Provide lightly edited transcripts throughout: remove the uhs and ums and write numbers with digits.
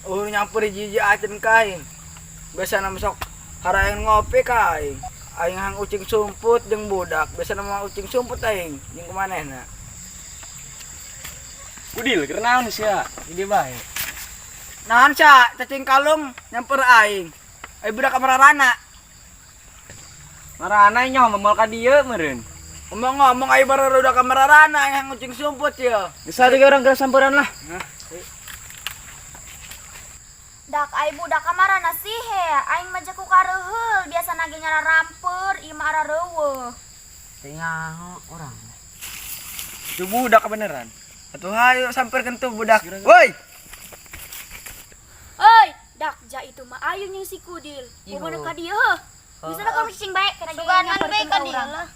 Oh, nyamper hiji-hiji acan ka aing. Biasana mah sok harayan ngopi ka aing. Aing hang ucing sumput jeung budak. Biasana mah ucing sumput aing jeung kumanehna. Kudil, keur naon sia? Ini bae. Naon sia, cacing kalung nyamper aing. Ai budak kamarana. Marana nyaho moal ka dieu meureun. Ngomong-ngomong ai baru udah kamarana aing hang ucing sumput ya. Geus atuh urang geus samperan lah. Dak ai budak kamarana sih he, aing mah ku kareuheul, biasana ge ngararamper, ieu mah arareuweuh. Teu nyaho urang. Itu budak beneran. Atuh hayu samperkeun tuh budak. Woi. Hei, dak ja itu mah ayun jeung si Kudil. Iho. Kumaha ka dieu heuh? Bisa da kalau cicing bae kana ge Suganan bae nyamperkeun ka ka dieu urang. lah.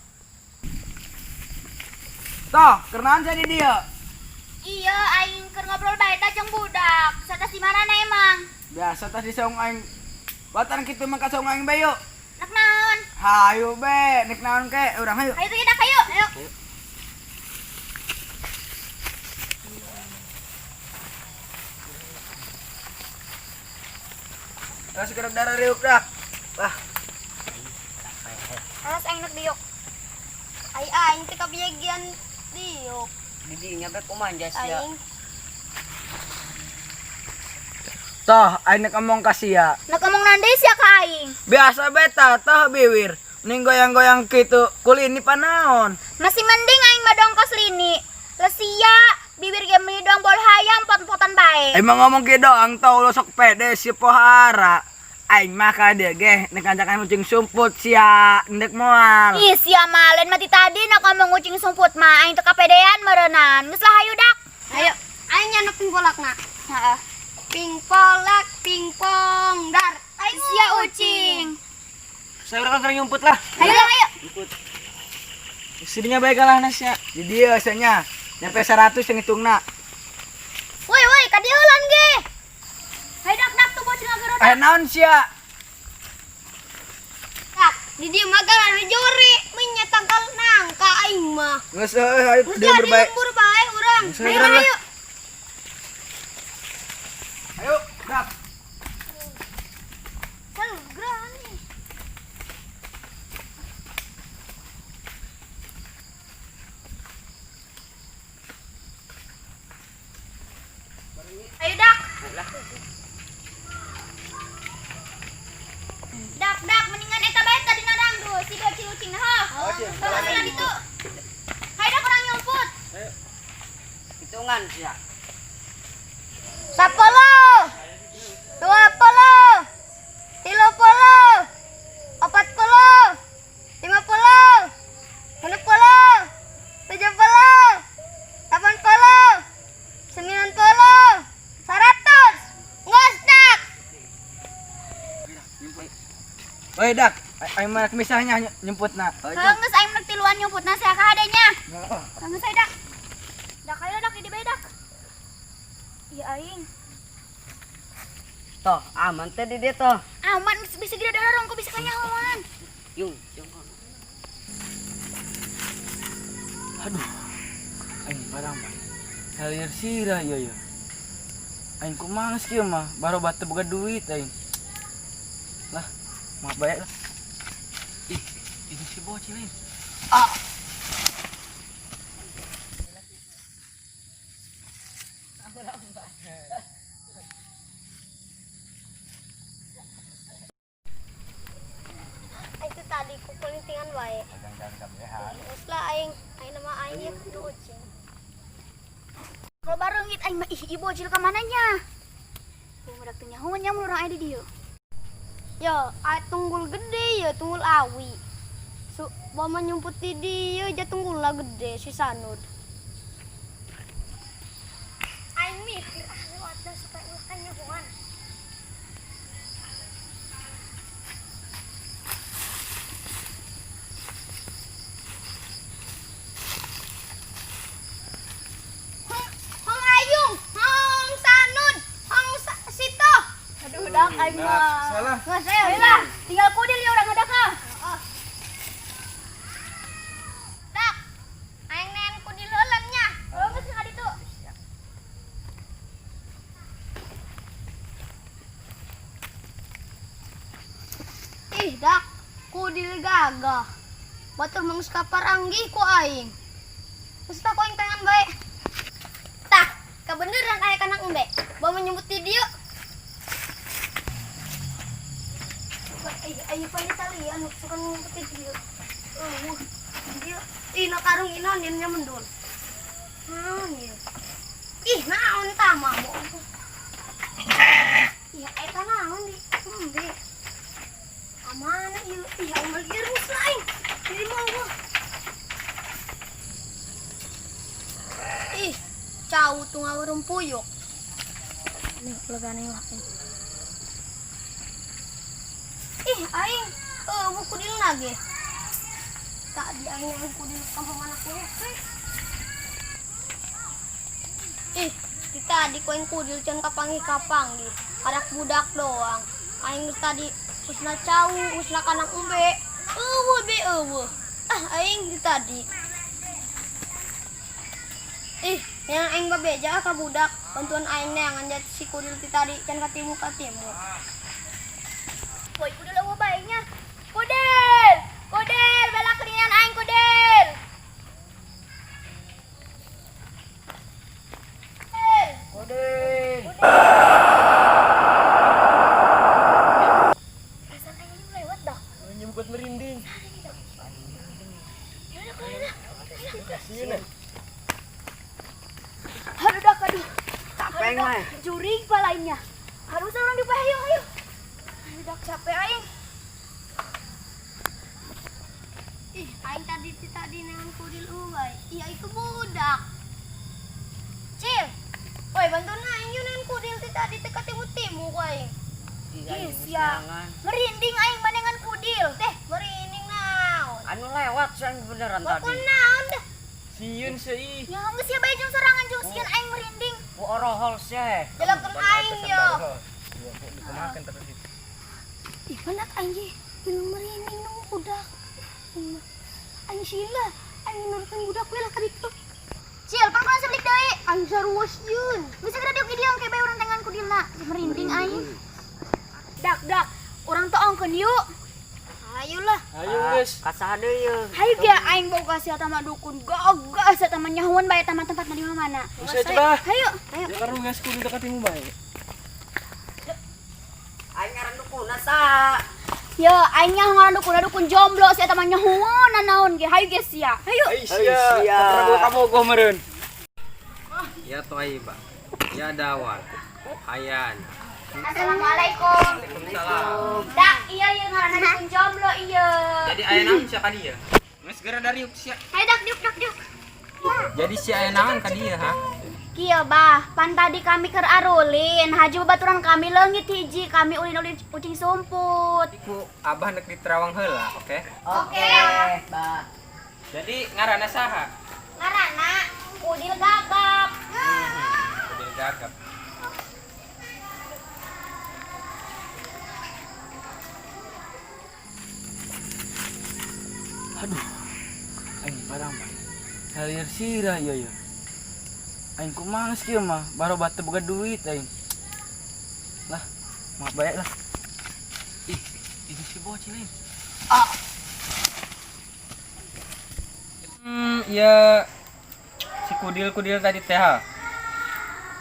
Toh, keur naon sia di dieu? Iya, aing keur ngobrol bae da jeung budak. Satas di mana emang? Biasa tas di saung aing. Batan kitu mah ka saung aing bae yuk. Nak naon? Hayu be, nek naon ke urang hayu. Hayu tuh dak hayu. Ayo. Terus gerak darah riuk dak. Wah, Alas aing nak diuk. Ai aing teh kabiagian diuk. Di dinya bae kumanja sia. Aing toh aing nek ngomong ka sia. Nak ngomong naon deui sia ka aing? Biasa be tah toh biwir. Ning goyang-goyang kitu kulini panaon. Masih mending aing mah dongkos lini. Lesia, bibir ge meuni dong bol hayam pot-potan bae. Emang ngomong kieu doang tau lo sok pede si pohara. Aing mah ka dieu ge nek ngajakan ucing sumput sia ndek moal. Ih, sia mah lain mati tadi nak ngomong ucing sumput mah aing teu kapedean meureunnan. Geus lah hayu dak. Ayo, aing nyana ping polakna. Heeh. Ping polak, ping pong dar. Aing sia ucing. Saya urang keur nyumput lah. Hayu lah hayu. Sidinya bae kalah sia. Di dieu nya nyampe 100 yang hitungna. Woi woi, ka dieu heulan ge. Hayu dak dak tuh bocil ngagerodak. Eh naon sia? Tak, di dieu mah galah juri, minya tangkal nangka aing mah. Geus heuh hayu Geus dia jadi berbae. lembur bae urang. Geus, Ayo, urang lah. ayo. Ayo, dak. Sal, gerak nih. Ayo dak. Dak dak mendingan eta bae tadi narangdul si bocil ucing heuh. Heuh sila ditu. Hayu dak urang nyumput. Hitungan sia. 10, 20, 30, 40, 50, 60, 70, 80, 90, 100. Nggak dak. Woi dak, aing mah misahnya nyumputna. Heuh geus aing menek tiluan nyumputna sia ka hadenya. Heuh geus hayu dak. Dak hayu dak di bae dak. Iya aing. Toh, aman teh di dieu toh. Aman geus bisa gede dorong kok bisa kanyahoan. Yung, yung. Aduh. Aing parang mah. Halir sirah ieu ya. Aing kumaha geus kieu mah, baru batu boga duit aing. Lah, maaf bae lah. Ih, ini si bocil ini. Ah. Itu tadi kukulintingan wae. Terus lah aing, aing nama aing ieu kudu ucing. Kalau barengit aing mah ih ieu bocil ka mananya? Budak teh nyahoan nya mun urang aya di dieu. Yo, ai tunggul gede ya, tunggul awi. Su, bawa nyumput di dieu ja tunggulna gede si Sanud. Aing mikir ah lewat dah supaya ulah kanyahoan. Hong Ayung, Hong Sanud, Hong Sito. Aduh dak aing mah. Salah. Nggak saya. Ayo lah, tinggal kudil ya urang ngadak ah. Dak, aing nen kudil heulan nya. Oh, geus ka ditu. Ih, dak, kudil gagah. Batur mah geus kaparanggih ku aing. Geus tah ku aing tangan bae. Tah, kabeneran aya kandang embe. Bawa menyebut di dieu. Ay, ay, pa ni tali anu suka ngumpet di dieu. Eueuh, dieu. Ih, na karung ina nya mendul. Naon ieu? Ih, naon tah mah? Ih, eta naon di embe? Amana ieu? Ih, aing mah geus lah aing. Jadi mau gua. Ih, cau tuh ngawarung puyuk. Nih, legane lah. Ih, aing eueuh kudil lagi. Tadi aing yang kudil kampung anak puyuk. Ih, di tadi ku aing kudil can kapanggih-kapanggih. Karak budak doang. Aing geus tadi usna cau, usna kanang embe. Eueuh be eueuh. Ah, aing di tadi. Ih, yang aing babeja ka budak. Bantuan aing neangan jat si kudil ti tadi can katimu-katimu. Woi, kudil eueuh bae nya. Kudil! Kudil, balak keringan aing kudil. Kudil. Perasaan aing ini lewat dah. Nyebut merinding. Ya udah, keluar dah. Sieun. Aduh dah, aduh. Capek mah. Jurig pa lainnya. Harus orang di ayo, ayo. Aduh dah capek aing. Ih, aing tadi ti tadi neangan kudil eueuh. Iya, itu budak. Cil. Woi, bantuan aing yeuh neangan kudil ti tadi teu katimu-timu ku aing. Ih, sia. Merinding aing manengan kudil. Teh, merinding naon? Anu lewat sih beneran Pokon tadi. naon dah. Sieun sih. Ya geus sia bae jeung sorangan jeung sieun aing merinding. Ku orohol sih. Jelakeun aing yo. Dikumakan tapi gitu. Ih, mana aing ge? Belum merinding nang budak. Aing sila, aing nurutkeun budak we lah ka ditu. Cil, pan kudu sebelik deui. Aing sarua sieun. Bisa geura diuk di dieu engke bae urang tengan kudilna. Merinding aing. Dak, dak. Urang toongkeun yuk. Ayolah. Ayo geus. Kasaha deui yeuh. Hayu ge aing boga sia tama dukun. Gagah sia tama nyahuan bae tama tempatna di mana. Bisa coba. Hayu, hayu. Ya karu geus kudu katimu bae. Aing ngaran dukuna saha? Ya, aing nyaho ngaran dukun, dukun jomblo sia tama nyahuan nanaon ge. Hayu ge sia. Hayu. Ai sia. Sia. Kamu kabogoh meureun. Ya Toiba, ya Dawal, Hayan. Assalamualaikum. Waalaikumsalam. Dak, iya iya ngaranna dukun jomblo iya. Jadi aya naon sia ka dieu? Geus geura dariuk sia. Hayu dak diuk dak diuk. Jadi sia aya naon ka dieu ha? Kieu bah, pan tadi kami keur arulin, haju baturan kami leungit hiji, kami ulin-ulin ucing sumput. Ku abah nek diterawang heula, oke? Oke. Bah. Jadi ngaranna saha? Ngaranna Kudil Gagap. Kudil Gagap. Aduh. Aing parang mah. Halir sirah ieu ya. Aing kumaha geus kieu mah, barobat teu boga duit aing. Lah, maaf bae lah. Ih, ini si bocil ini. Ya si kudil-kudil tadi teh ha.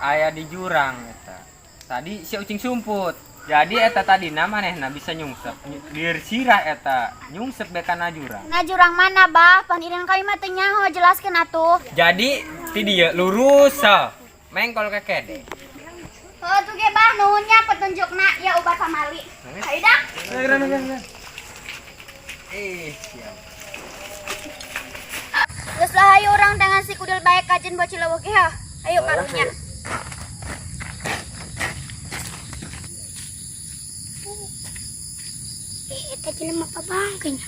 Aya di jurang eta. Tadi si ucing sumput. Jadi eta tadi manehna bisa nyungsep. Dir sirah eta nyungsep be kana jurang. Nah jurang mana bah? Pan irin kami mah teu nyaho, jelaskeun atuh. Jadi ti dieu lurus ha. Mengkol ke kede. Heuh tuh ge bah nuhun nya petunjukna ya obat pamali. Hayu dak. Eh, siap. Geus lah hayu urang dengan si kudil bae kajen bocil leuweuh ge ha. Ayo karunya. Eh, eta jelema pabangkanya.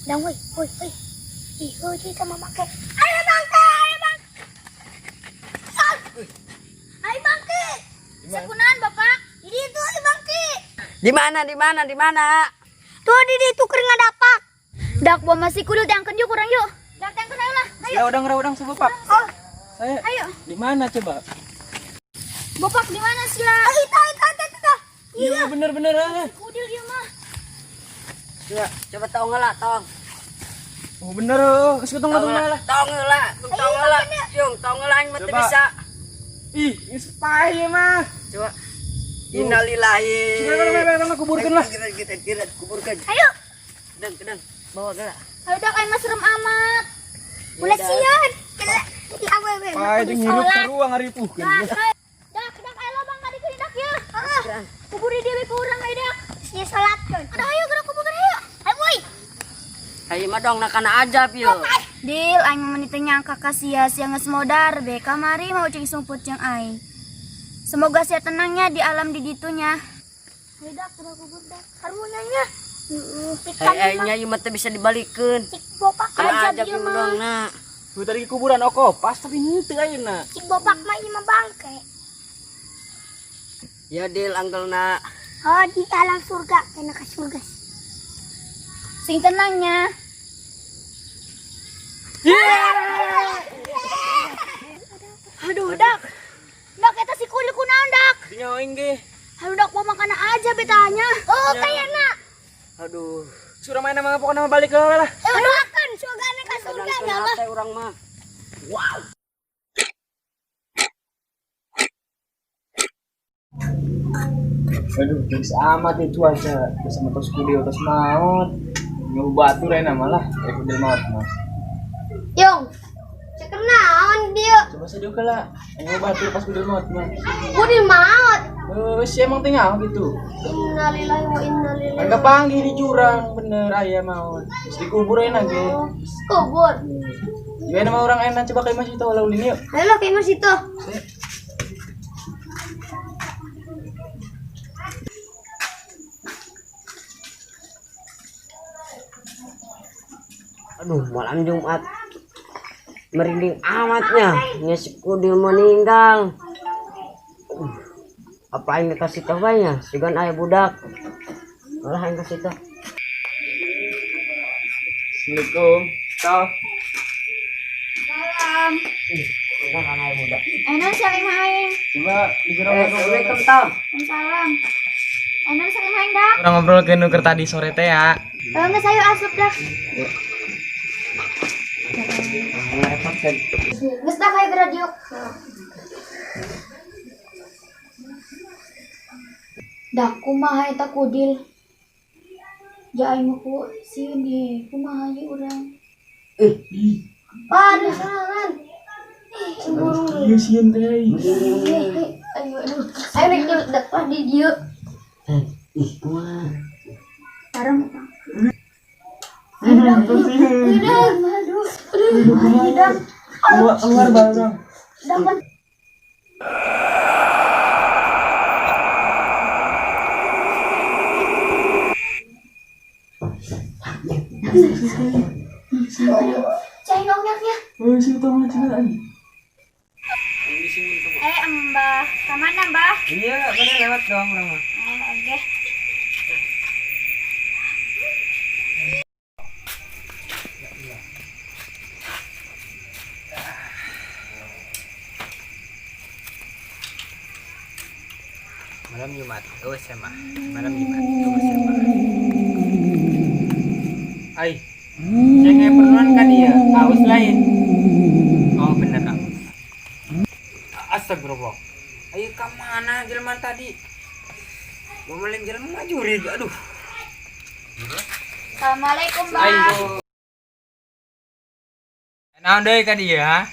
Dang woi, woi, woi. Ih, heuh sama make. Ayo bangke, ayo bangke. Ayo bangke. Sekunaon Bapak? Di itu ayo bangke. Di mana di mana di mana? Tuh di ditu keur ngadapak. Dak bawa masih kudil tangkeun yuk kurang yuk. Dak tangkeun ayo lah. Ayo. Ya udang udang sebepak. Saya Ayo. di mana coba? Bopak di mana sih ya? Ita ita ita ita. Iya bener-bener ah. Kudil dia mah. Coba, coba tong lah, tong. Oh bener oh, geus ketong Tong ketong lah. Tong lah, tong lah. Yung, tong lah aing mah teu Coba. bisa. Ih, geus paeh mah. Coba. Innalillahi. Sudah, sudah, sudah, kuburkeun lah. Kita kita kita kuburkan. Ayo. Kedeng, kedeng. Bawa geura. Ayo dak aing mah serem amat. Ulah sieun. Di awewe. Paeh jeung hirup saruang ngaripuhkeun. Dak dak ayo lobang ka dieu dak ya. Heeh. Kubur di dewe ku urang ayo dak. Sia salatkeun. Aduh ayo geura kuburkeun ayo. Ayo boy. Hayu mah dong nakana ajab yo. Dil, aing mah teu nyangka ka sia sia geus modar be kamari mau cing sumput jeung aing. Semoga sia tenangnya di alam di ditunya. Ayo dak, udah kubur dak. Karunya nya. Heeh, Hai aing nya ieu mah teu bisa dibalikeun. Cik bopak Kana aja ajab ieu ieu mah mah. dong na. Tuh tadi kuburan oko, pas tapi henteu ayeuna. Cik bopak mah ieu mah bangke. Ya deal anggelna. Oh, di alam surga, kena ke surga. Sing tenangnya. Aduh, dak. Dak eta si kuli kunaon dak? Tinggal aing ge. Aduh dak mau makan aja betanya. Oh, kayakna. Aduh. Surah main mah pokokna mah balik lah lah. Eh, doakan surgana ka surga Kadang nya lah. teh urang mah. Aduh, geus amat ya cuaca. Geus sama tos kudil tos maot. Nyoba batur ayeuna malah, kudil maot mah. Yung. Cek naon dia? Coba saja lah. Nyoba batur pas kudil maot mah. Kudil maot. Eh, si emang tinggal gitu. Innalillahi wa inna ilaihi. Kan kepanggih di jurang bener aya maot. Terus dikubur ayeuna ge. Kubur. Gimana mah orang enak coba kayak masih tahu laulin yuk. Ayo lah kayak mas itu. Aduh, malam Jumat. Merinding amatnya. Nya si Kudil meninggal. Apa aing kasih tahu nya? Sigan aya budak. Malah aing kasih tahu. Assalamualaikum. Tau. Salam. Udah kan aya budak. Enak siapa yang main? Coba dikira Eh, Assalamualaikum tau. Salam. Enak siapa yang main dak? Orang ngobrol ke nuker tadi sore teh ya. Enggak saya asup dak. Ngerepotkeun. Geus dak ayo geura diuk. Dak kumaha eta kudil? Ja aing mah ku sieun he, kumaha ieu urang? Panas serangan. Iya sieun teh. Ayo, aduh. Ayo naik dulu, dak lah di dia. Ih, kumaha? Bareng. Keluar keluar bareng. Dapat Cai nongnyaknya. Oh, sih tahu mah cina. Eh, Mbah, ke mana, Mbah? Iya, bener lewat doang urang mah. Oh, oke. Malam Jumat, oh SMA. Malam Jumat, oh SMA. Ai, cengeng perluan kan iya, aus lain. Oh bener aus. Astagfirullah. Ayo ke mana jelema tadi? Mau maling jelema jurig, aduh. Assalamualaikum, Mbah. Ayo. Naon deui ka dieu, ha?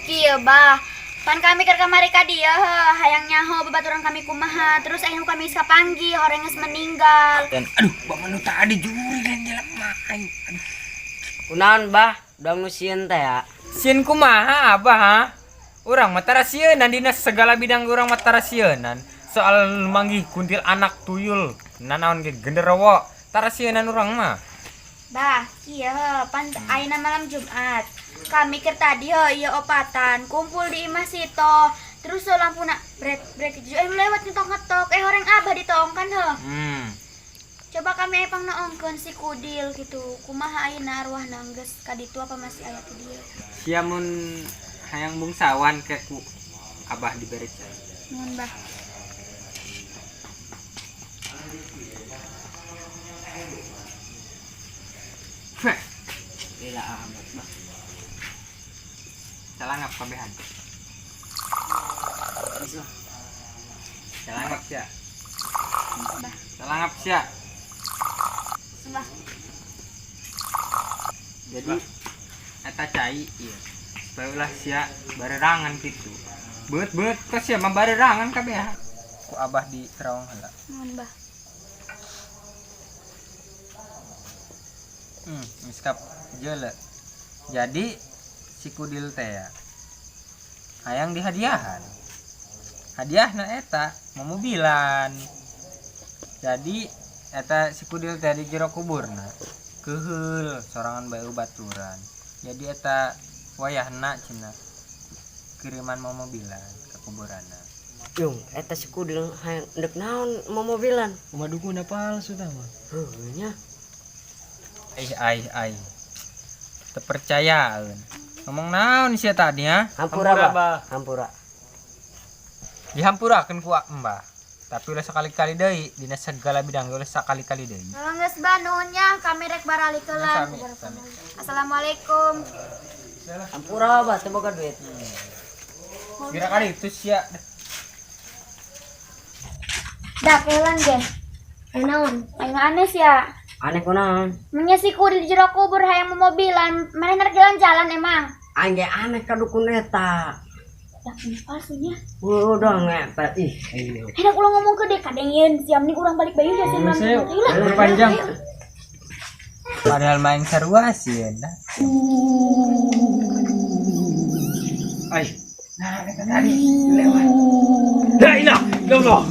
Kieu, Bah. Pan kami keur kamari ka dieu heuh, hayang nyaho babaturan kami kumaha, terus ayeuna kami geus kapanggih horeng geus meninggal. Dan aduh, bang nu tadi jurig lain jelema aing. Aduh. Kunaon, Bah? Dong nu sieun teh ya. Sieun kumaha abah ha? Urang mah tara sieunan dina segala bidang urang mah tara sieunan. Soal manggih kuntil anak tuyul, nanaon ge genderowo, tara sieunan urang mah. Bah, kieu heuh, pan ayeuna malam Jumat. Kami keur tadi heuh ieu opatan kumpul di imah Sito. Terus heuh lampuna brek brek lewat ngetok-ngetok horeng abah ditoongkan heuh. Coba kami epang naongkeun si Kudil gitu. Kumaha ayeuna arwahna geus ka ditu apa masih aya ti dieu? Sia mun hayang bungsawan ke ku abah dibere cai. Nuhun, Bah. Heh, Lila amat, Bah. Calangap kabehan. Bisa. Calangap sia. Calangap sia. Sumpah. Jadi eta cai ieu. Supaya ulah sia barerangan kitu. Beut-beut teh sia mah barerangan kabeh. Ku abah di terawang heula. Nuhun, Bah. Miskap jeule. Jadi si kudil teh ya hayang dihadiahan. Hadiahna eta momobilan. Jadi eta si kudil teh di jero kuburna keuheul sorangan bae baturan. Jadi eta wayahna cenah kiriman momobilan ke kuburanna. Yung, eta si kudil hayang ndek naon momobilan. Uma dukun palsu tah mah. Heuh nya. Ai ai ai. Teu percayaeun. Ngomong naon sia tadi ha? Hampura, Bah. Hampura. Dihampurakeun ku Mbah. Tapi ulah sakali-kali deui dina segala bidang ulah sakali-kali deui. Kalau geus, Bah, nuhun nya, kami rek baralik heula. Sami, sami. Assalamualaikum. Hampura, Bah, teu boga duit. Kira kali itu sia. Dah kelan ge. Eh naon? Aing aneh sia. Aneh kunaon? Menya si kudil di jero kubur hayang momobilan, maneh rek jalan-jalan emang. Aing ge aneh ka dukun eta. Dah ini palsunya. Udah ngepet ih. Ayo. Enak ulah ngomong ke dek kadengieun siam nih urang balik bae ya siam. Saya Lah. berpanjang. Padahal main sarua sih dah. Ai. Nah, eta tadi lewat. La ilaha illallah.